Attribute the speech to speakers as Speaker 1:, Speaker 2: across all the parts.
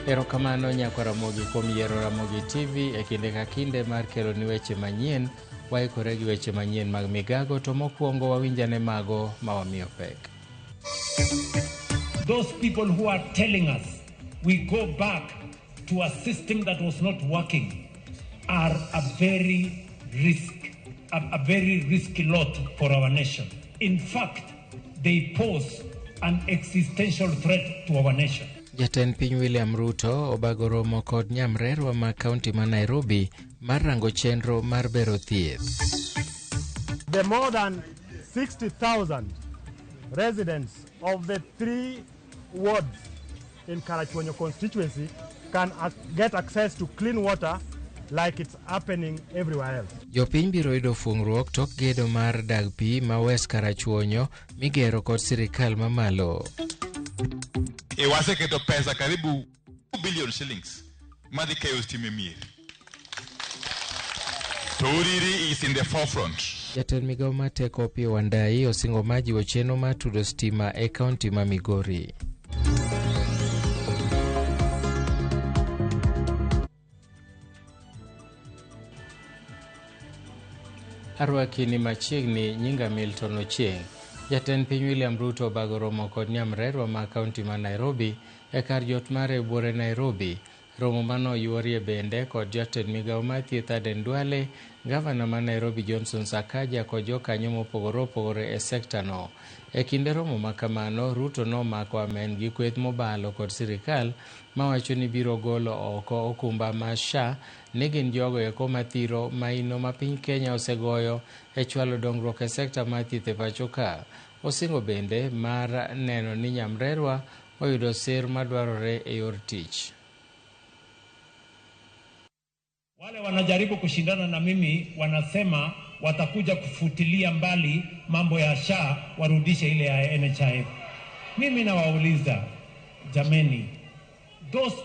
Speaker 1: Erokamano nyakwa Ramogi kuom yiero Ramogi TV e kinde ka kinde mar kelo ni weche manyien. Waikore gi weche manyien mag migago to mokwongo wawinjane mago ma wamiyo pek.
Speaker 2: Those people who are telling us we go back to a system that was not working are a very risk, a very risky lot for our nation. In fact, they pose an existential threat to our nation.
Speaker 1: Jatend piny William Ruto obago romo kod nyamrerwa ma kaunti ma Nairobi mar rango chenro mar bero thieth.
Speaker 3: The more than 60,000 residents of the three wards in Karachuonyo constituency can get access to clean water like it's happening everywhere else.
Speaker 1: Jopiny biro yudo fuong'ruok tok gedo mar dag pi ma West Karachuonyo migero kod sirikal mamalo.
Speaker 4: E waseketo pesa karibu 2 billion shillings madhi keyo stima e mier. To Uriri is in the forefront.
Speaker 1: Jatend migao mar teko Opiyo Wandayi osingo mar jiwo chenro mar tudo stima e kaunti ma Migori. Arwaki ni machiegni nyinga Milton Ochieng. Jatend piny William Ruto obago romo kod nyamrerwa ma kaunti ma Nairobi e kar jot mare e buore Nairobi. Romo mano yuorie bende kod jatend migao mar thieth Aden Duale, gavana ma Nairobi Johnson Sakaja kod jokanyo mopogore opogore e sekta no. E kinde romo ma kamano, Ruto nomako amen gi kweth mobalo kod sirikal mawacho ni biro golo oko okumba mar SHA ni gin jogo eko mathiro maino ma piny Kenya osegoyo e chwalo dongruok e sekta mar thieth e pacho ka. Osingo bende mar neno ni nyamrerwa oyudo sir madwarore e yor tich.
Speaker 2: Wale wanajaribu kushindana na mimi wanasema watakuja kufutilia mbali mambo ya SHA warudishe ile ya NHIF. Mimi nawauliza jameni, those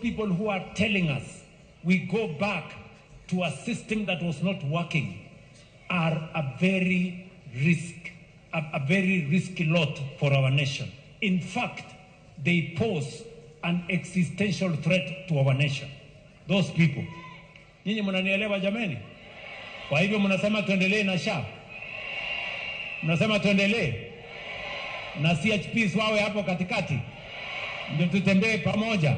Speaker 2: people who are telling us we go back to a system that was not working are a very risk, a very risky lot for our nation. In fact, they pose an existential threat to our nation. Those people. Nyinyi mnanielewa jameni? Kwa hivyo mnasema tuendelee na SHA? Mnasema tuendelee na CHPs wawe hapo katikati ndio tutembee pamoja.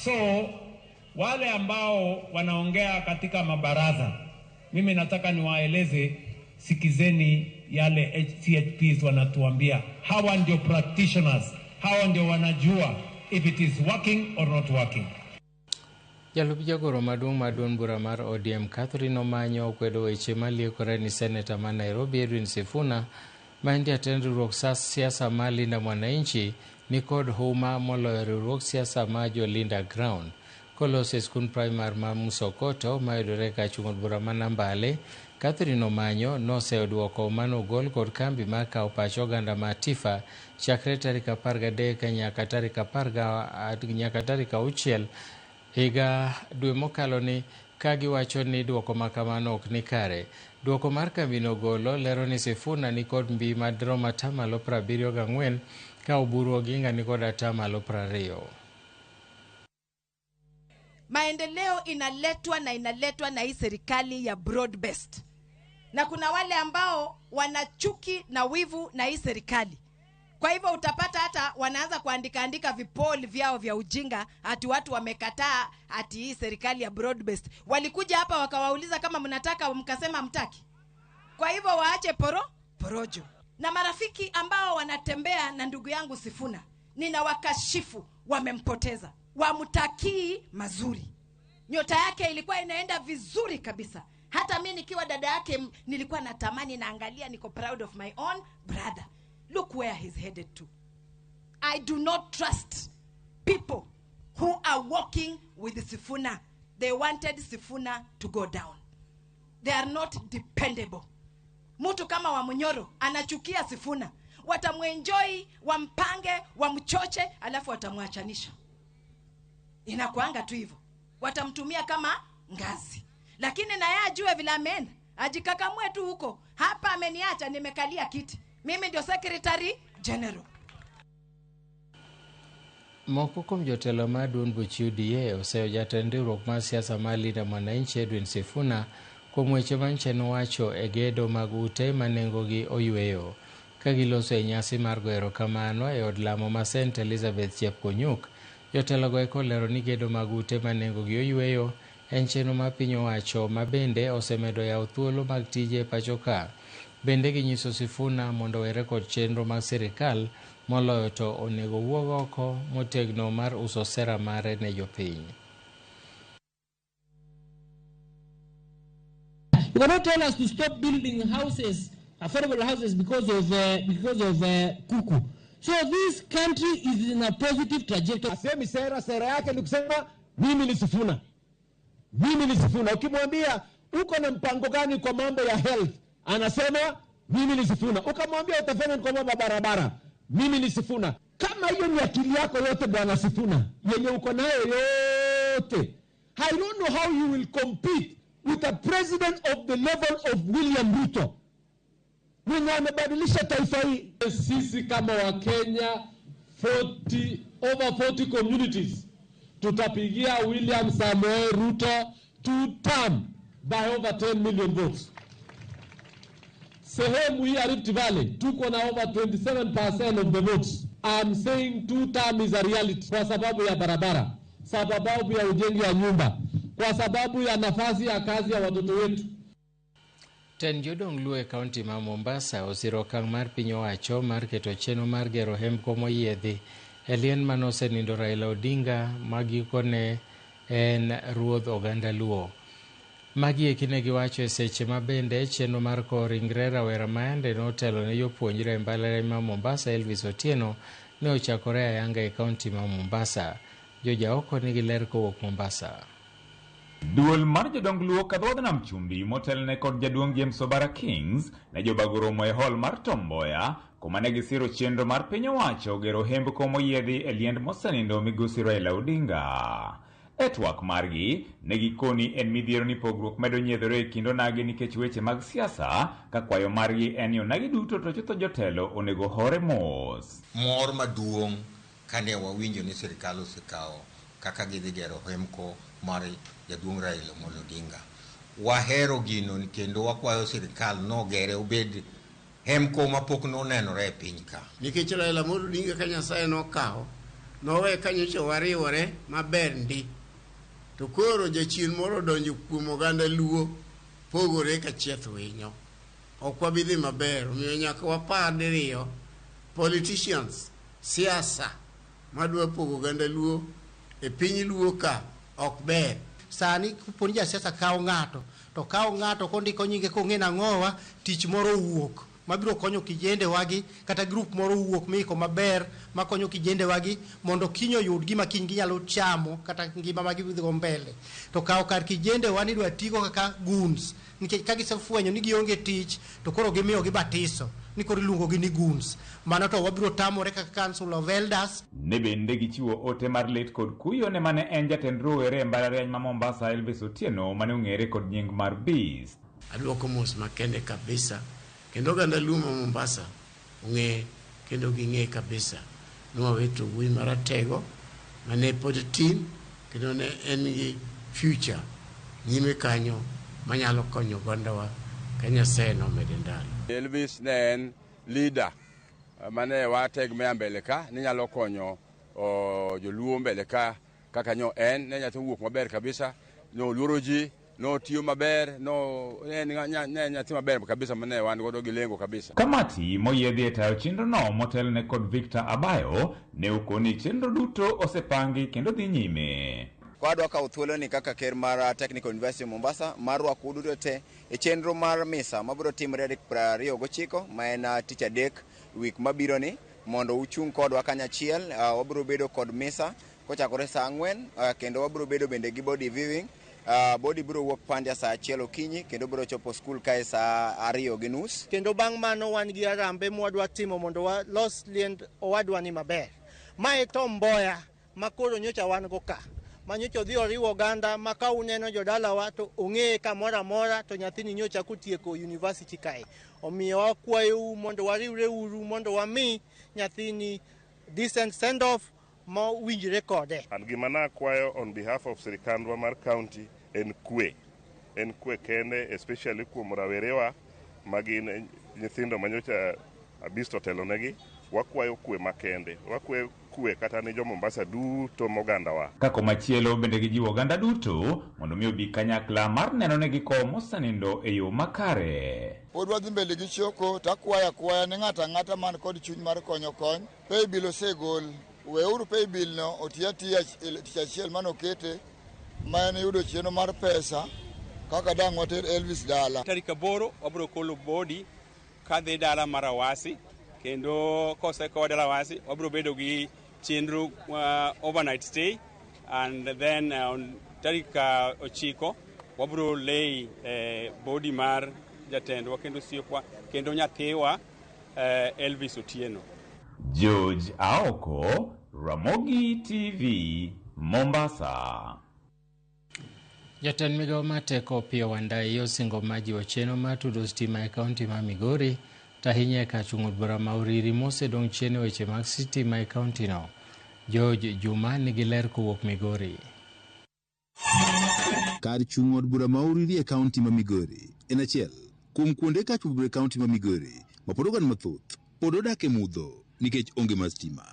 Speaker 2: So wale ambao wanaongea katika mabaraza, mimi nataka niwaeleze, sikizeni yale CHPs wanatuambia. Hawa ndio practitioners, hawa ndio wanajua if it is working or not working.
Speaker 1: Jalup jagoro maduong' mar duond bura mar ODM Catherine Omanyo okwedo weche maliekore ni seneta ma Nairobi Edwin Sifuna ma en jatend riwruok siasa mar Linda Mwananchi ni kod huma moloyo riwruog siasa mar jo Linda Ground. Koloso e skund primar ma Musokoto mayudore kachung' od bura ma Nambale, Catherine Omanyo noseduoko manogol kod kambi mar kawo pach oganda ma Tifa chakre tarik 13 nyaka tarik 10 nyaka tarik 6 higa dwe mokalo ni ka giwacho ni duoko ma kamano ok ni kare. Duoko mar kambino golo lero ni Sifuna ni kod mbi madirom 74% ka Oburu Oginga ni kod 20%.
Speaker 5: Maendeleo inaletwa na inaletwa na hii serikali ya broad based, na kuna wale ambao wana chuki na wivu na hii serikali. Kwa hivyo utapata hata wanaanza kuandika andika vipoll vyao vya ujinga ati watu wamekataa ati hii serikali ya broad based. Walikuja hapa wakawauliza kama mnataka, mkasema mtaki. Kwa hivyo waache porojo. Na marafiki ambao wanatembea na ndugu yangu Sifuna, ninawakashifu, wamempoteza, wamtakii mazuri. Nyota yake ilikuwa inaenda vizuri kabisa. Hata mi nikiwa dada yake nilikuwa natamani, naangalia, niko proud of my own brother. Look where he's headed to. I do not trust people who are working with Sifuna. They wanted Sifuna to go down. They are not dependable. Mtu kama Wamunyoro anachukia Sifuna, watamuenjoy, wampange, wamchoche, alafu watamwachanisha. Inakuanga tu hivyo, watamtumia kama ngazi, lakini na yeye ajue vile ameenda, ajikakamue tu huko. Hapa ameniacha, nimekalia kiti, mimi ndio secretary general.
Speaker 1: Moko kuom jotelo mar duond buch UDA oseyo jatend riwruok mar siasa mar Linda Mwananchi Edwin Sifuna kuom weche manyiche nowacho e gedo mag ute ma nengogi oyweyo. Ka giloso e nyasi mar goyo erokamano e od lamo ma St Elizabeth Chepkonyuk, jotelogo eko olero ni gedo mag ute ma nengogi oyweyo en chenro mar piny owacho ma bende osemedo yawo thuolo mag tije e pacho ka. Bende ginyiso Sifuna mondo owere kod chenro mag sirikal moloyo to onego wuog oko motegno mar uso sera mare ne jopiny.
Speaker 6: You cannot tell us to stop building houses, affordable houses, because of kuku. So this country is in a positive trajectory.
Speaker 7: Asemi sera, sera yake ni kusema mimi ni Sifuna. Mimi ni Sifuna. Ukimwambia uko na mpango gani kwa mambo ya health, anasema mimi ni Sifuna. Ukamwambia utafanya kwa mambo ya barabara, mimi ni Sifuna. Kama hiyo ni akili yako yote bwana Sifuna, yenye uko nayo yote, I don't know how you will compete with a president of the level of William Ruto. Mwenye amebadilisha taifa hii.
Speaker 6: Sisi kama wa Kenya over 40 communities tutapigia William Samoei Ruto 2 term by over 10 million votes. Sehemu hii ya Rift Valley tuko na over 27% of the votes. I'm saying 2 term is a reality kwa sababu ya barabara, sababu ya ujenzi wa nyumba, kwa sababu ya nafasi ya kazi ya watoto wetu.
Speaker 1: Tend jodong Luo e kaunti ma Mombasa osiro okang' mar piny owacho mar keto chenro mar gero hembko moyiedhi e lien manosenindo Raila Odinga ma gikone en ruodh oganda Luo. Magi eki ne giwacho e seche ma bende chenro mar kowo ringre rawera mayande notelo ne jopuonjre e mbalariany ma Mombasa Elvis Otieno ne ochakore ayanga e kaunti ma Mombasa. Jojaoko nigi ler kowuok Mombasa.
Speaker 8: Duol mar jodong Luo kadhodh nam chumbi motelne kod jaduong' James Obara Kings ne jobago romo e hall mar Tom Mboya kuma ne gisiro chenro mar piny owacho gero hembko moyiedhi e liend mosenindo migosi Raila Odinga. E twak margi ne gikoni en midhiero ni pogruok medo nyiedhore e kind onagi nikech weche mag siasa ka kwayo margi en ni onagi duto to chutho jotelo onego hore mos.
Speaker 9: Mor maduong' kane wawinjo ni sirikal osekawo kaka gidhi gero hemko mar jaduong' Raila Amolo Odinga. Wahero gino kendo wakwayo sirikal nogere obed hemko mapok nonenore e piny ka.
Speaker 10: Nikech Raila Amolo Odinga ka Nyasaye nokawo, nowe ka nyocha wariwore maber ndi. To koro jachien moro odonjo kuom oganda Luo pogore ka chieth winyo. Ok wabi dhi maber, omiyo nyaka wapar diriyo politicians, siasa madwa pogo oganda Luo e piny Luo ka ok ber.
Speaker 11: Sani kaponi jasiasa kawo ng'ato, to kawo ng'ato kondiko nyinge kong'e nang'owa, tich moro owuok mabiro konyo kijende wagi, kata group moro owuok miiko maber makonyo kijende wagi mondo kiny oyud gima kiny ginyalo chamo kata ngima ma gidhigo mbele. To kawo kar kijende wa ni idwa tigo kaka goons, nikech ka gisefwenyo ni gionge tich to koro gimiyogi batiso ni koro iluongogi ni goons. Mano to wabiro tamore kaka Council of Elders.
Speaker 8: Ne bende gichiwo ote mar lit kod kuyo ne mane en jatend rowere e mbalariany ma Mombasa Elvis Otieno mane ong'ere kod nying mar Beast.
Speaker 10: Aduoko mos makende kabisa kendo oganda Luo ma Mombasa ong'e kendo ging'e kabisa ni wawito wuoyi maratego mane pod tin kendo ne en gi future nyime kanyo manyalo konyo ogandawa ka Nyasaye nomede ndalo.
Speaker 12: Elvis ne en leader mane wategemea mbele ka ni nyalo konyo joluo mbele ka kaka nyo en ne nyathi wuok maber kabisa, no luoro ji, no tiyo maber, no ne nyathi maber kabisa mane wan godo gi lengo kabisa.
Speaker 8: Kamati moyiedhi e tayo chenrono motelne kod Victor Abayo ne okoni chenro duto osepangi kendo dhi nyime.
Speaker 13: Kwadwa kawo thuolo ni kaka ker mar Technical University Mombasa mar rwako uduto te e chenro mar misa mabiro timore tarik 29 ma en tich adek wik mabiro ni mondo uchung' kodwa kanyachiel. Wabiro bedo kod misa kochakore saa 4 kendo wabiro bedo bende gi body viewing. Body biro wuok Pandya saa 1 okinyi kendo biro chopo skul kae saa 2:30.
Speaker 14: Kendo bang' mano wan gi arambe mwadwa timo mondo walos liend owadwa ni maber. Mae Tom Mboya ma koro nyocha wan go ka, ma nyocha odhi oriwo oganda ma ka uneno jodalawa to ong'eye kamoro amora to nyathini nyocha kotieko university kae. Omiyo wakwayou mondo wariwre uru mondo wami nyathini decent send off mowinjre kode.
Speaker 15: An gima nakwayo on behalf of sirikandwa mar county en kwe. En kwe kende especially kuom rawerewa ma gin nyithindo manyocha Abisto otelonegi. Wakwayo kwe makende. Wakwayo kwe kata ne jo Mombasa duto mogandawa.
Speaker 8: Ka komachielo bende gijiwo oganda duto mondo mi obi kanyakla mar neno ni gikowo mosenindo e yo makare.
Speaker 16: Pod wadhi mbele gi choko to akwayo akwaya ni ng'ato ang'ata man kod chuny mar konyo kony. Paybill osegol. Weuru paybill no oti atiya tich achiel manokete ma en yudo chenro mar pesa kaka dang' water Elvis dala.
Speaker 17: Tarik 8 wabiro kolo body kadhi dala mar Awasi, kendo kosekowa dala Awasi wabiro bedo gi chenro overnight stay, and then on tarik 9 wabiro lay body mar jatendwa kendo osiepwa kendo nyathiwa Elvis Otieno.
Speaker 8: George Aoko, Ramogi TV, Mombasa.
Speaker 1: Jatend migao mar teko Opiyo Wandayi osingo mar jiwo chenro mar tudo stima e kaunti ma Migori, to ahinya e kar chung' od bura ma Uriri mosedong' chien e weche mag sitima e kaunti no. George Juma nigi ler kowuok Migori.
Speaker 18: Kar chung' od bura ma Uriri e kaunti ma Migori en achiel kuom kuonde kach bura e kaunti ma Migori ma pod oganda mathoth pod odak e mudho nikech onge mar stima.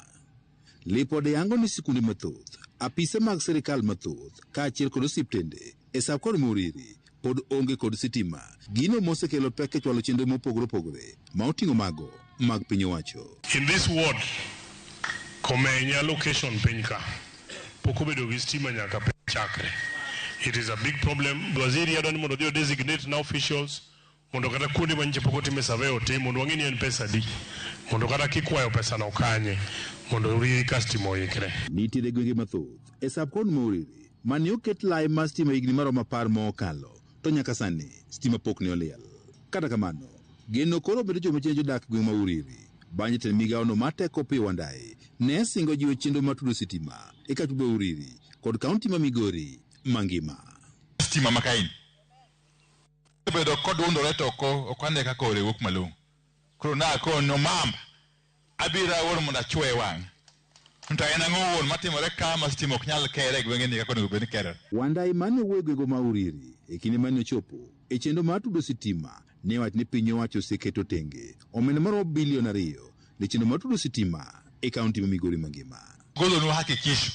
Speaker 18: Lipode yango ni sikunde mathoth, apise mag sirikal mathoth kaachiel kod osiptende e sab kod Uriri pod onge kod sitima, gino mosekelo pek e chwalo chenro mopogore opogore ma oting'o mago mag piny owacho.
Speaker 19: In this ward, Komenya location piny ka, pok obedo gi stima nyaka piny chakre. It is a big problem. Waziri adwa ni mondo odhi o designate na officials mondo kata kuonde ma nyicha pok otime survey otim mondo wang'e ni en pesa adi, mondo kata kikwayo pesa no kanye mondo Uriri ka stima oikre.
Speaker 18: Nitiere gwenge mathoth e sab kod ma Uriri mane oket lai mar stima higni maromo 10 mokalo, to nyaka sani stima pok ne oliel. Kata kamano, geno koro obedo chomo chien jodak gweng' ma Uriri bang' jatend migawono mar teko Opiyo Wandayi ne singo jiwo chenro mar tudo sitima e kar bura Uriri kod kaunti ma Migori mangima.
Speaker 4: Stima ma kaeni obedo kodundore to ok ane kaka ore wuok malong'o. Koro nakono mamba abiro awuon mondo achwoye wang'e. To en ang'o wuon matimore ka ma stima ok nyal kere e gwengeni kaka onego bed ni kerore?
Speaker 18: Wandayi mane owuoyo e gwenge ma Uriri e kinde mane ochopo e chenro mar tudo sitima ne wacho ni piny owacho oseketo tenge omenda maromo bilion 2 ne chenro mar tudo sitima e kaunti ma Migori mangima.
Speaker 4: Golonu hakikisho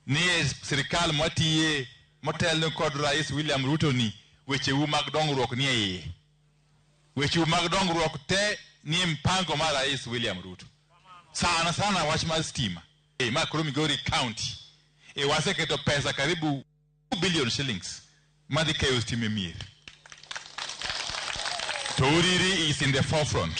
Speaker 4: ni e sirikal mwatiye motelne kod Rais William Ruto ni wecheu mag dongruok ni e iye. Wecheu mag dongruok te ni e mpango mar Rais William Ruto. Sana sana wach mar stima. Ma koro Migori County. Waseketo pesa karibu 2 billion shillings madhi keyo stima e mier. To Uriri is in the forefront.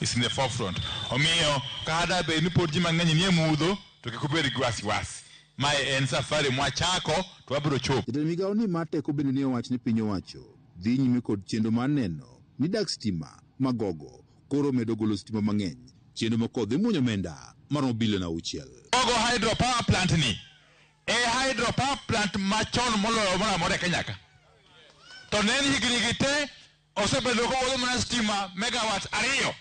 Speaker 4: Is in the forefront. Omiyo kada bed ni pod ji mang'eny nie mudho to kik ubed gi wasiwasi. Mae en safari mwachako to wabiro chopo.
Speaker 18: Jatend migao ni mar teko bende ne owacho ni piny owacho dhi nyime kod chenro mar neno ni dak stima magogo koro medo golo stima mang'eny, chenro ma kodhi muonyo omenda maromo bilion 6.
Speaker 4: Gogo hydro power plant ni e hydro power plant machon moloyo moro amora e Kenya ka. To ne ni higni gi te osebedo kogolo mana stima megawatt 2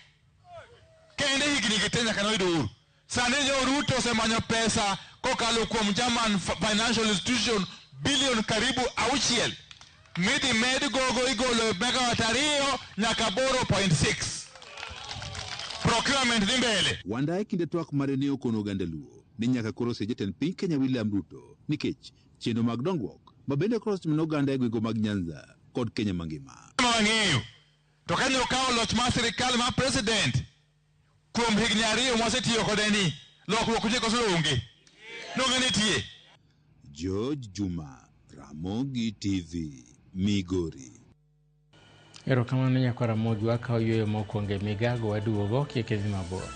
Speaker 4: kende higni gi te nyaka noyud uhuru. Sani jo Ruto osemanyo pesa kokalo kuom German financial institution bilion karibu 6 midhi med gogo igolo megawatt 2 nyaka 8.6. Procurement dhi mbele.
Speaker 18: Wandayi kinde twak mare ne okono oganda Luo ni nyaka koro osee jatend piny Kenya William Ruto nikech chenro mag dongruok ma bende koro osetimo ne oganda e gwenge mag Nyanza kod Kenya mangima.
Speaker 4: Wang'eyo to kane okawo loch mar sirikal mar president kuom higni 2 mwasetiyo kode ni lokruok nitie koso onge? Nonge nitie.
Speaker 18: George Juma, Ramogi TV, Migori.
Speaker 1: Erokamano nyakwar Ramogi, wakawo yueyo mokwongo e migago waduogo kik idhi mabor.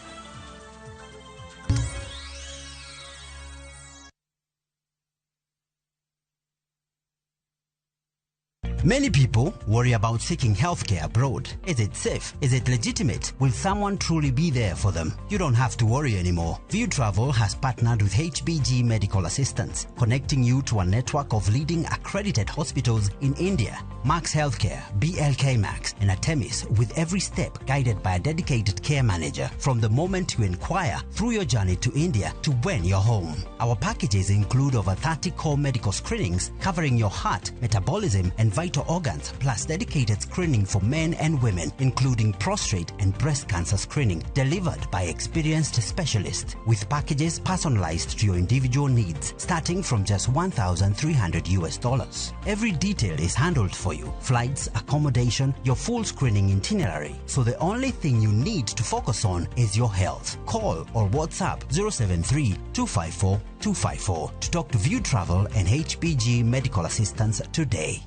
Speaker 20: Many people worry about seeking healthcare abroad. Is it safe? Is it legitimate? Will someone truly be there for them? You don't have to worry anymore. View Travel has partnered with HBG Medical Assistance, connecting you to a network of leading accredited hospitals in India. Max Healthcare, BLK Max, and Artemis, with every step guided by a dedicated care manager from the moment you inquire through your journey to India to when you're home. Our packages include over 30 core medical screenings covering your heart, metabolism, and vital organs, plus dedicated screening for men and women, including prostate and breast cancer screening delivered by experienced specialists, with packages personalized to your individual needs, starting from just $1,300 US. Every detail is handled for you: flights, accommodation, your full screening itinerary. So the only thing you need to focus on is your health. Call or WhatsApp 073 254 254 to talk to View Travel and HBG Medical Assistance today.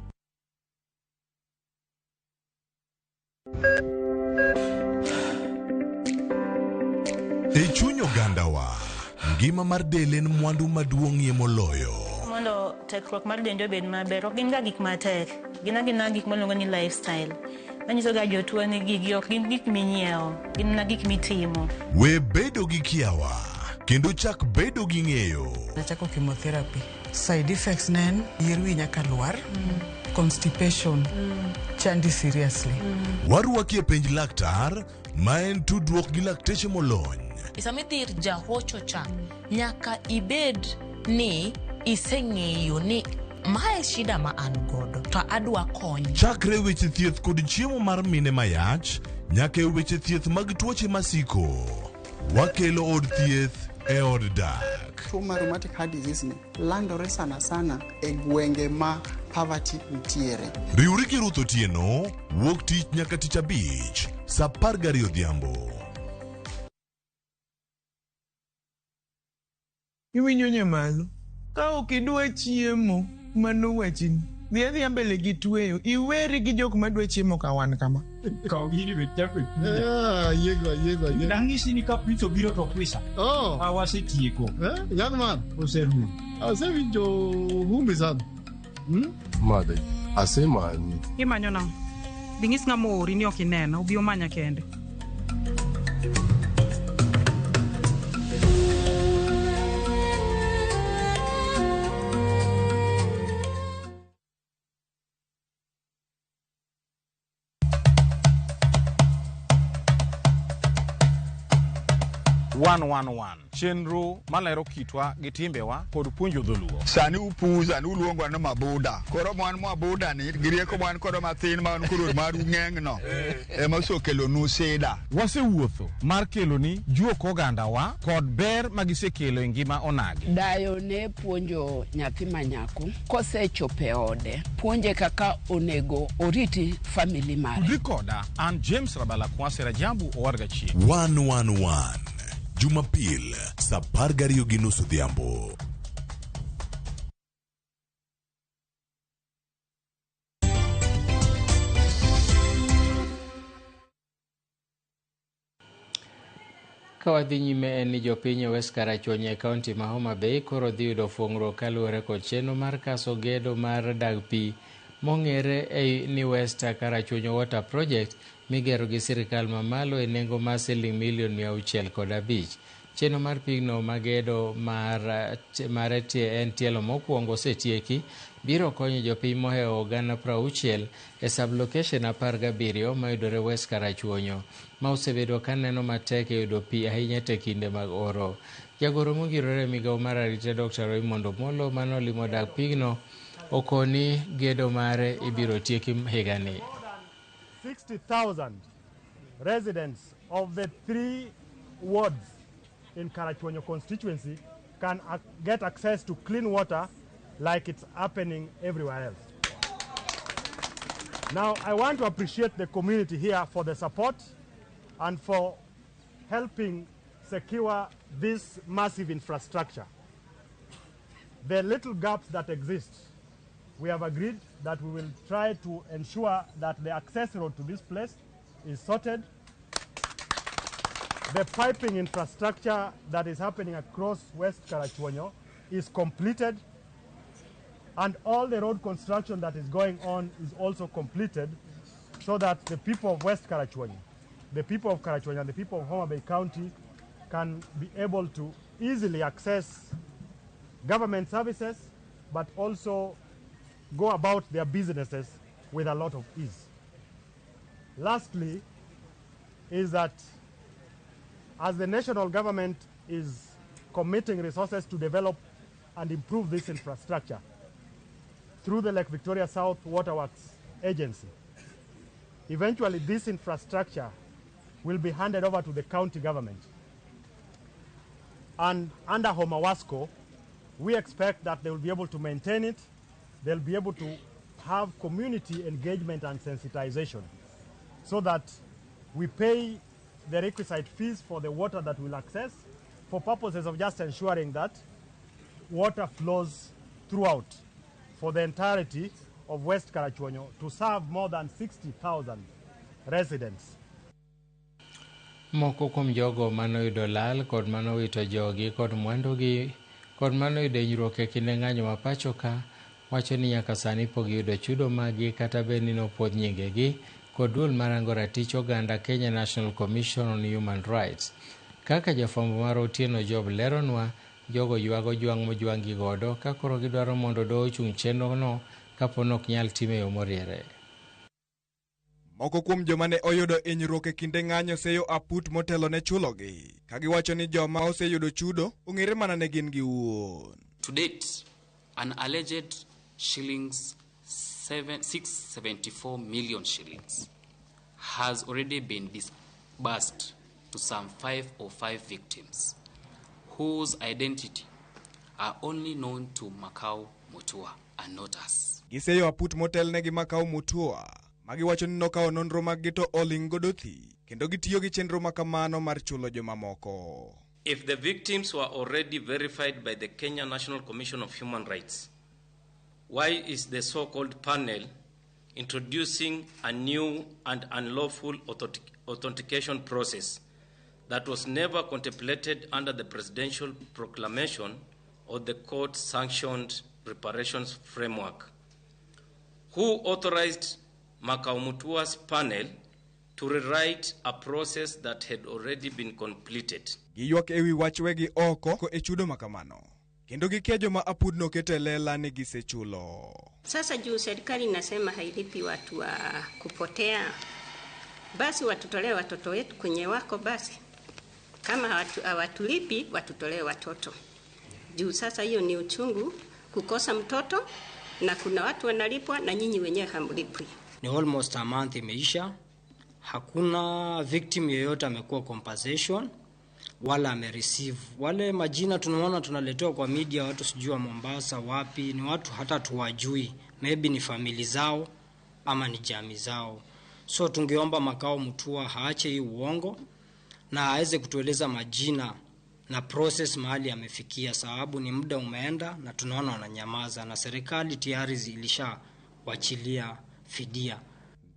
Speaker 21: E chuny ogandawa, ngima mar del en mwandu maduong'ie moloyo.
Speaker 22: Mondo tekruok mar dendi obed maber, ok gin ga gik matek, gin agina gik miluongo ni lifestyle. Manyiso ga jotuo ni gigi ok gin gik minyiewo, gin mana gik mitimo.
Speaker 21: We bedo gi kiawa, kendo chak bedo gi ng'eyo.
Speaker 23: Nachako chemotherapy. Side effects ne en yier wi nyaka lwar, constipation, chandi seriously.
Speaker 21: Warwaki e penj laktar, ma en tudruok gi lakteche molony.
Speaker 24: Sama idhi ir jahocho cha, nyaka ibed ni iseng'eyo ni mae shida ma an godo to adwa kony.
Speaker 21: Chakre weche thieth kod chiemo mar mine mayach, nyaka e weche thieth mag tuoche masiko. Wakelo od thieth e od dak.
Speaker 25: Tuo mar rheumatic heart disease ni landore sana sana e gwenge ma poverty nitiere.
Speaker 21: Riwri gi Ruth Otieno, wuok tich nyaka tich abich, sa 12 odhiambo.
Speaker 26: Iwinjo nyamalo. Ka ok idwa chiemo, mano wachni. Dhi adhiya mbele gi tweyo. Iweri gi jok madwa chiemo ka wan kama.
Speaker 27: Kaw gini be chape.
Speaker 28: Ayiego, ayiego, ayiego.
Speaker 27: Nang'isi ni ka pizza obiro to kwisa.
Speaker 28: Oh.
Speaker 27: Ah, wasetieko.
Speaker 28: Eh, young man.
Speaker 27: Oserumo.
Speaker 28: Asewinjo humbi sana.
Speaker 29: Madhe, asemanyi.
Speaker 30: Imanyo nang'o? Dhi ng'is ng'ama oori ni ok inena, obi omanya kende.
Speaker 31: One chenro malero kitwa gi timbewa kod puonjo dholuo.
Speaker 16: Sani upuza ni uluongwa ni mabuda. Koro mwan mabuda ni gi rieko mwan kodo mathin ma wan koro maru ng'eng no ema osekelonu sida.
Speaker 31: Wasewuotho mar keloni juok ogandawa kod ber magisekelo e ngima onagi.
Speaker 32: Dayo ne puonjo nyathi ma nyako kosechopo e ode, puonje kaka onego oriti family mare.
Speaker 31: Tudri koda an James Rabala Kwase Rajabu Owarga Chieng'.
Speaker 21: 111 Jumapil sa 12:30 odhiambo.
Speaker 1: Ka wadhi nyime en ni jopiny e West Karachuonyo e kaunti ma Homa Bay koro dhi yudo fuong'ruok kaluwore kod chenro mar kaso gedo mar dag pi mong'ere e ni West Karachuonyo Water Project migero gi sirikal mamalo e nengo mar siling milion 605. Chenro mar pigno magedo mare en tielo mokwongo osetieki biro konyo jopiny mohewo gana 60 e sub-location 17 mayudore West Karachuonyo ma osebedo ka neno matek e yudo pi ahinya te kinde mag oro. Jagoro mongirore e migawo mar arita Dr. Raymond Omolo manolimo dag pigno okoni gedo mare ibiro tieki higani.
Speaker 3: 60,000 residents of the 3 wards in Karachuonyo constituency can get access to clean water like it's happening everywhere else. Now, I want to appreciate the community here for the support and for helping secure this massive infrastructure. The little gaps that exist, we have agreed that we will try to ensure that the access road to this place is sorted. The piping infrastructure that is happening across West Karachuonyo is completed. And all the road construction that is going on is also completed so that the people of West Karachuonyo, the people of Karachuonyo and the people of Homa Bay County can be able to easily access government services, but also go about their businesses with a lot of ease. Lastly, is that as the national government is committing resources to develop and improve this infrastructure through the Lake Victoria South Waterworks Agency, eventually this infrastructure will be handed over to the county government. And under Homawasco, we expect that they will be able to maintain it, they'll be able to have community engagement and sensitization so that we pay the requisite fees for the water that we'll access for purposes of just ensuring that water flows throughout for the entirety of West Karachuonyo to serve more than 60,000 residents.
Speaker 1: Moko kuom jogo manoyudo lal kod manowito jogi kod mwandugi kod manoyudo hinyruok e kinde ng'anyo ma pacho ka wacho ni nyaka sani pok giyudo chudo maggi kata bed ni nopuodh nyingegi kod duol marango ratich oganda Kenya National Commission on Human Rights. Kaka jafwambo mar Otieno Job leronwa, jogo ywago jwang' mojwang' gi godo ka koro gidwaro mondo doho ochung chenrono kapo ni ok nyal time e yo moriere.
Speaker 2: Moko kuom joma ne oyudo hinyruok e kinde ng'anyo seyo aput motelo ne chulogi, ka giwacho ni joma oseyudo chudo ong'ere mana ne gin giwuon.
Speaker 5: To date, an alleged shillings 674 million shillings has already been disbursed to some 505 victims whose identity are only known to Makau Mutua and not us.
Speaker 2: Giseyo aput motelne gi Makau Mutua, ma giwacho ni nokawo nonro maggi to oling' godo thi, kendo gitiyo gi chenro makamano mar chulo jomamoko.
Speaker 6: If the victims were already verified by the Kenya National Commission of Human Rights, why is the so-called panel introducing a new and unlawful authentication process that was never contemplated under the presidential proclamation or the court-sanctioned reparations framework? Who authorized Makau Mutua's panel to rewrite a process that had already been completed?
Speaker 2: Giywak ewi wach wegi oko e chudo makamano, kendo gikia joma apudno keto e lela ni gisechulo.
Speaker 7: Sasa juu serikali inasema hailipi watu wa kupotea, basi watutolee watoto wetu kwenye wako basi. Kama hawatulipi watutolee watoto. Juu sasa hiyo ni uchungu kukosa mtoto, na kuna watu wanalipwa na nyinyi wenyewe hamlipwi.
Speaker 9: Ni almost a month imeisha, hakuna victim yoyote amekuwa compensation wala amereceive. Wale majina tunaona tunaletewa kwa media, watu sijui wa Mombasa wapi, ni watu hata tuwajui, maybe ni famili zao ama ni jamii zao. So tungeomba Makau Mutua aache hii uongo na aweze kutueleza majina na process mahali amefikia, sababu ni muda umeenda na tunaona wananyamaza na serikali tayari ilishawachilia fidia.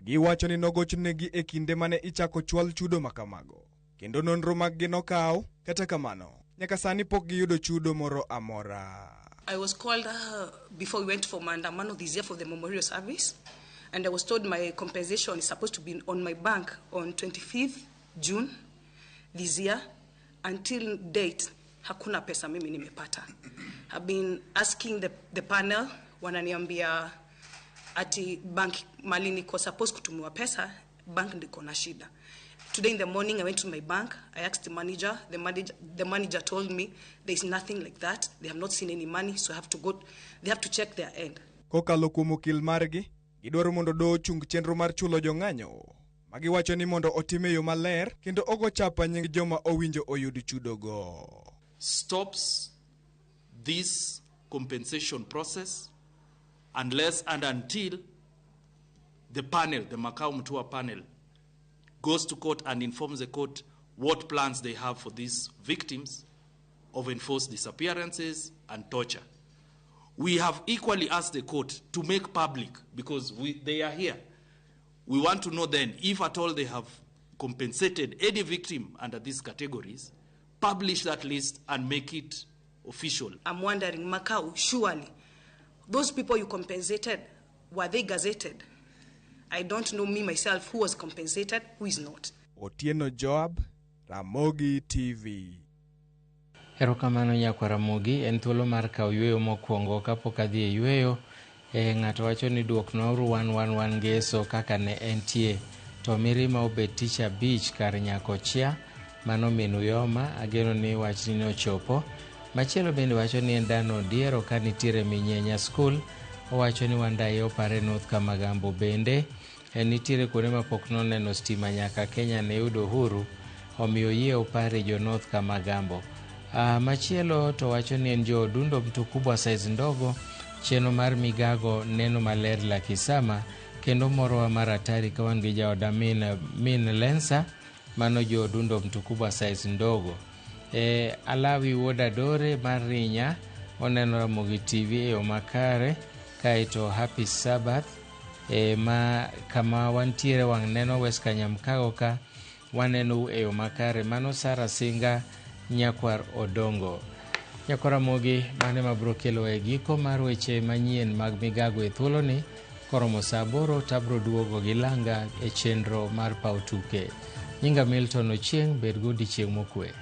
Speaker 2: Giwacho ni nogochnegi e kinde mane ichako chwal chudo makamago, kendo nonro maggi nokaw, kata kamano nyaka sani pok giyudo chudo moro amora.
Speaker 10: I was called before we went for maandamano this year for the memorial service, and I was told my compensation is supposed to be on my bank on 25th June this year. Until date, hakuna pesa mimi nimepata. I've been asking the panel, wananiambia ati bank mali niko supposed kutumiwa pesa, bank ndiko na shida. Today in the morning I went to my bank, I asked the manager, the manager told me there is nothing like that, they have not seen any money, so I have to go, they have to check their end.
Speaker 2: Kokalo kuom okil margi, gidwaro mondo doho ochung chenro mar chulo jong'anyo, ma giwacho ni mondo otime e yo maler kendo ogo chapa nying joma owinjo oyud chudogo.
Speaker 11: Stops this compensation process unless and until the panel, the Makau Mutua panel, goes to court and informs the court what plans they have for these victims of enforced disappearances and torture. We have equally asked the court to make public, because they are here. We want to know then if at all they have compensated any victim under these categories, publish that list and make it official.
Speaker 10: I'm wondering, Makau, surely, Those people you compensated, were they gazetted? I don't know me myself who was compensated, who is not.
Speaker 2: Otieno Joab, Ramogi TV.
Speaker 1: Erokamano nyakwar Ramogi, en thuolo mar kawo yueyo mokwongo kapok adhi e yueyo. E, ng'ato wacho ni duoknwauru 111 ngeso kaka ne entie. To mirima obet tich abich kar Nyakochia, mano min Uyoma, ageno ni wachni nochopo. Machielo bende wacho ni en Dan Odiero ka nitiere Minyenya School, owacho ni Wandayi opare North Kamagambo bende. E, nitiere kuonde mapok noneno stima nyaka Kenya ne yud uhuru, omiyo yie opare jo North Kamagambo. Machielo to wacho ni en jo Odundo mtu kubwa size ndogo, chenro mar migago neno maler la Kisama kendo morowa mar atari ka wan gi jaoda min Lensa, mano jo Odundo mtu kubwa size ndogo. E, Alawi wuod Adore mar Rinya oneno Ramogi TV e yo makare, kaeto Happy Sabbath e, ma kama wantiere wang' neno West Kanyamkago ka waneno e yo makare, mano Sara Singa nyakwar Odongo. Nyakwar Ramogi, mane mabro kelo e giko mar weche manyien mag migago e thuoloni. Koromo saa 8 tabro duogo gi langa e chenro mar paw tuke. Nyinga Milton Ochieng', bed godiechieng' mokwe.